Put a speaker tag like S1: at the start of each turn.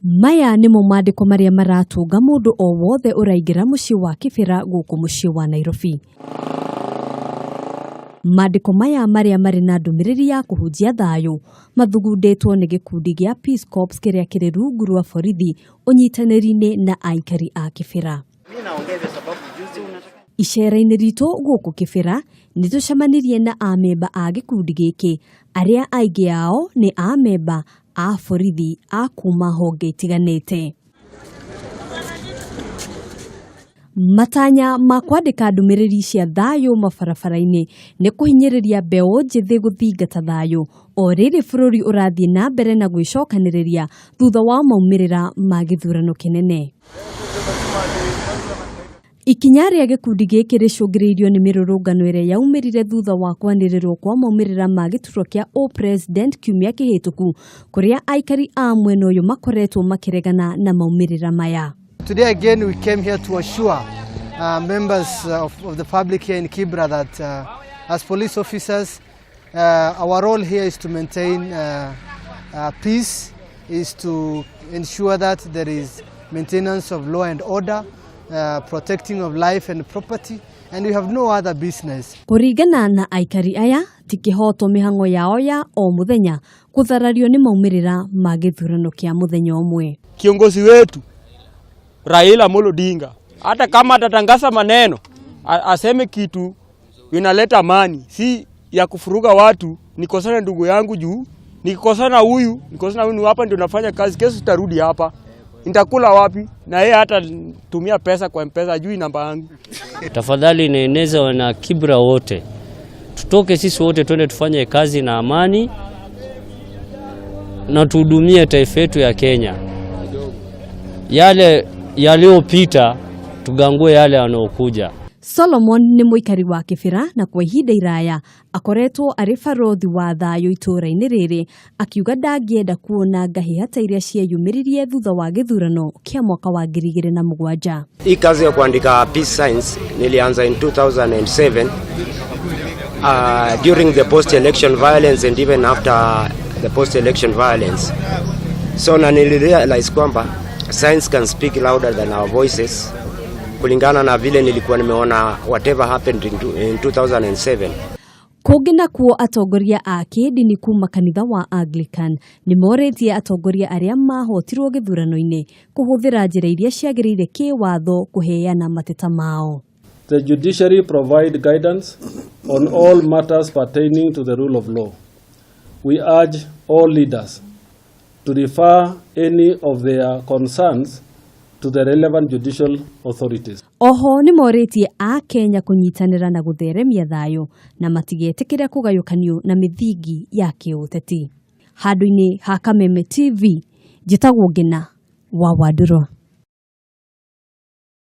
S1: Maya nĩmo mandĩko marĩa maratũnga mũndũ o wothe ũraingĩra mũciĩ wa Kĩbĩra gũkũ mũciĩ wa Nairobi. Mandĩko maya marĩa marĩ na ndũmĩrĩri ya kũhunjia thayũ mathugundĩtwo nĩ gĩkundi gĩa Peace Corps kĩrĩa kĩrĩ rungu rwa borithi ũnyitanĩri-inĩ na aikari a Kĩbĩra. Icera-inĩ ritũ gũkũ Kĩbĩra nĩ tũcemanirie na amemba a gĩkundi gĩkĩ arĩa aingĩ ao nĩ amemba a borithi a kuma honge itiganĩte. Matanya ma kwandĩka ndũmĩrĩri cia thayũ mabarabara-inĩ nĩ kũhinyĩrĩria mbeũ njĩthĩ gũthingata thayũ o rĩrĩ bũrũri ũrathiĩ na mbere na gwĩcokanĩrĩria thutha wa maumĩrĩra ma gĩthurano kĩnene. Ikinya rĩa gĩkundi gĩkĩ rĩcũngĩrĩirio nĩ mĩrũrũngano ĩrĩa yaumĩrire thutha wa kwanĩrĩrwo kwa maumĩrĩra ma gĩturwa kĩa ũ-president kiumia kĩhĩtũku kũrĩa aikari a mwena ũyũ makoretwo makĩregana na maumĩrĩra maya.
S2: Today again we came here to assure members of the public here in Kibra that as police officers our role here is to maintain peace, is to ensure that there is maintenance of law and order, protecting of life and property, and we have no other business.
S1: Kũringana na aikari aya, ti kĩhoto mĩhang'o yao ya o mũthenya gũtharario nĩ maumĩrĩra ma gĩthurano kĩa mũthenya ũmwe.
S3: Kiongozi wetu Raila Amolo Odinga, hata kama atatangaza maneno aseme kitu inaleta amani, si ya kufuruga watu. Nikosana ndugu yangu juu nikikosana huyu nikosana huyu hapa ndio nafanya kazi, kesho sitarudi hapa, nitakula wapi? Na yeye hata tumia pesa kwa M-Pesa, ajui namba yangu.
S4: Tafadhali naeneza wana Kibra wote, tutoke sisi wote twende tufanye kazi na amani na tuhudumie taifa yetu ya Kenya. Yale yaliyopita tugangue yale yanayokuja.
S1: Solomon nĩ mũikari wa Kĩbĩra na kwa ihinda iraya akoretwo arĩ barothi wa thayũ itũũra-inĩ rĩrĩ, akiuga ndangĩenda kuona ngahĩha ta iria cieyumĩririe thutha wa gĩthurano kĩa mwaka wa 2007.
S5: Hii kazi ya kuandika peace signs nilianza in 2007 during the post-election violence and even after the post-election violence. So na nilirealize kwamba signs can speak louder than our voices, kulingana na vile nilikuwa nimeona whatever happened in 2007.
S1: Kũngĩ nakuo atongoria a kĩndini kuma kanitha wa Anglican nĩ morĩtie atongoria arĩa mahotirwo gĩthurano-inĩ kũhũthĩra njĩra iria ciagĩrĩire kĩwatho kũheana mateta mao.
S6: The judiciary provide guidance on all matters pertaining to the rule of law. We urge all leaders to refer any of their concerns to the relevant judicial authorities.
S1: Oho nĩ morĩtie a Kenya kũnyitanĩra na gũtheremia thayũ na matigetĩkĩre kũgayũkanio na mĩthingi ya kĩũteti. Handũ-inĩ ha Kameme TV, njĩtagwo Ngina wa Wandũrũ.